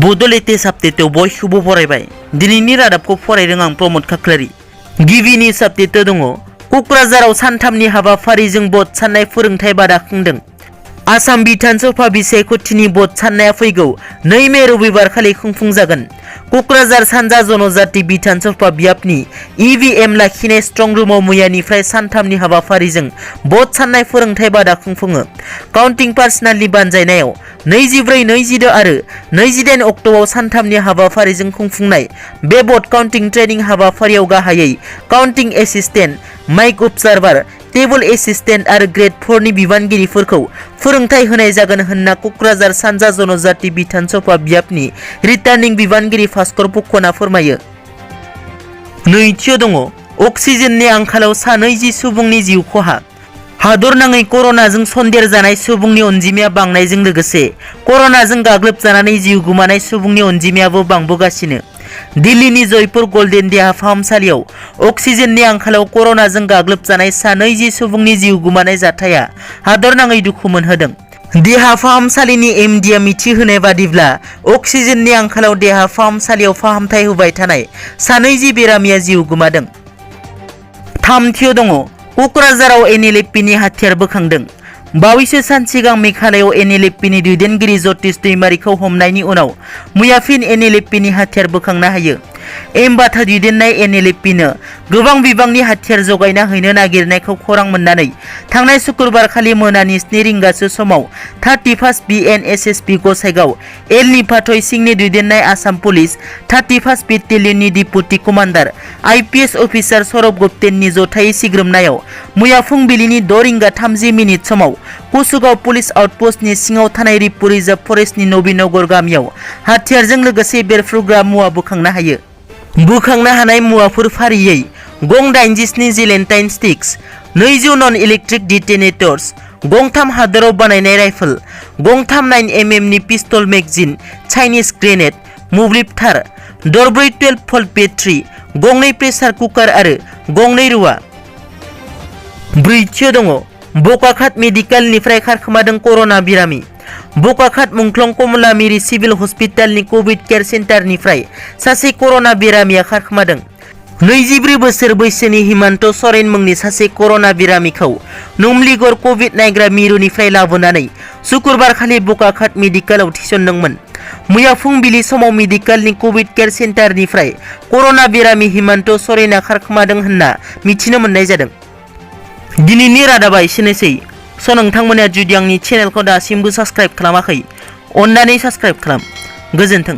Bodo latest update बयखौबो फरायबाय दिनैनि रादाबखौ फरायदों आं प्रमोद खाख्लारि गिबिनि आपडेट दङ कक्राझाराव सानथामनि हाबाफारिजों भट साननाय फोरोंथाय बादा खुंदों आसाम बिधानसभा बिसायख'थिनि भट साननाया फैगौ 2 मे रबिबार खालि खुंफुंजागोन कक्राझार सानजा जनजाति बिधानसभा बियाबनि ईवीएम लाखिनाय स्ट्रं रुमाव मैयानिफ्राय सानथामनि हाबाफारिजों भट साननाय फोरोंथाय बादा खुंफुङो काउन्टिं पार्सनेलनि बानजायनायाव 24, 26 आरो 28 अक्ट'आव सानथामनि हाबाफारिजों खुंफुंनाय बे भट काउन्टिं ट्रेनिं हाबाफारियाव गाहायै counting assistant, micro observer, table assistant आरो ग्रेड 4 नि बिबानगिरिफोरखौ फोरोंथाय होनाय जागोन होनना कक्राझार सानजा जनजाति बिधानसभा बियाबनि रिटार्निं बिबानगिरि भास्कर फुकना फोरमायो। नैथियाव दङ अक्सिजेननि आंखालाव 20 सुबुंनि जिउ खहा हादरनाङै कर'नाजों सन्देरजानाय सुबुंनि अनजिमाया बांनायजों लोगोसे कर'नाजों गाग्लोबजानानै जिउ गोमानाय सुबुंनि अनजिमायाबो बांबोगासिनो दिल्लीनि जयपुर गल्डेन देहा फाहामसालियाव अक्सिजेननि आंखालाव कर'नाजों गाग्लोबजानाय 20 सुबुंनि जिउ गोमानाय जाथाया हादरनाङै दुखु मोनहोदों देहा फाहामसालिनि एमडिआ मिथिहोनाय बादिब्ला अक्सिजेननि आंखालाव देहा फाहामसालियाव फाहामथाय होबाय थानाय 20 बेरामिया जिउ गोमादों। थामथियाव दङ कक्राझाराव NLFBनि हाथियार बोखांदों बावैसो सान सिगां मेघालयाव NLFBनि दैदेनगिरि ज्योतिष दैमारिखौ हमनायनि उनाव मैया फिन NLFBनि हाथियार बोखांनो हायो एमबाथा दैदेननाय NLFBनो गोबां बिबांनि हाथियार जगायना हैनो नागिरनायखौ खौरां मोननानै थांनाय शुक्रबार खालि मोनानि 7 रिंगासो समाव 31 BNSSB गसाइगाव एल निफाथय सिंहनि दैदेननाय आसाम पुलिस 31 बेटेलियननि deputy commander IPS officer Saurabh गुप्तेननि जथायै सिग्रोमनायाव मैया फुंबिलिनि 6 रिंगा 30 मिनिट समाव कुसुगाव पुलिस आउटपोस्टनि सिङाव थानाय रिपु रिजार्भ फरेस्टनि नबीनगर गामियाव हाथियारजों लोगोसे बेरफ्रुग्रा मुवा बोखांनो हायो। बोखांनो हानाय मुवाफोर फारियै गं 87 जेलेन्टाइन स्टिक्स 200 नन इलेक्ट्रिक डिटेनेटर्स गंथाम हादराव बानायनाय राइफल गंथाम 9mm नि पिस्तल मेगजिन चाइनिज ग्रेनेड मोब्लिब थार दरब्रै 12 भल्ट बेटारि गंनै प्रेसार कुकार आरो गंनै रुवा। ब्रैथियाव दङ बोकाखात मेडिकेलनिफ्राय खारखोमादों कर'ना बेरामि बोकाखात मुंख्लं कमलामिरि सिभिल हस्पिटालनि कोविड केयार सेन्टारनिफ्राय सासे कर'ना बेरामिया खारखोमादों 24 बोसोर बैसोनि हिमान्त सरेन मुंनि सासे कर'ना बेरामिखौ नुमलिगर कोविड नायग्रा मिरुनिफ्राय लाबोनानै शुक्रबार खालि बोकाखात मेडिकेलाव थिसनदोंमोन मैया फुंबिलि समाव मेडिकेलनि कोविड केयार सेन्टारनिफ्राय कर'ना बेरामि हिमान्त सरेना खारखोमादों होनना मिथिनो मोननाय जादों। दिनैनि रादाबा एसेनोसै नोंथांमोना जुदि आंनि चेनेलखौ दासिमबो साबस्क्राइब खालामाखै अन्नानै साबस्क्राइब खालाम। गोजोन्थों।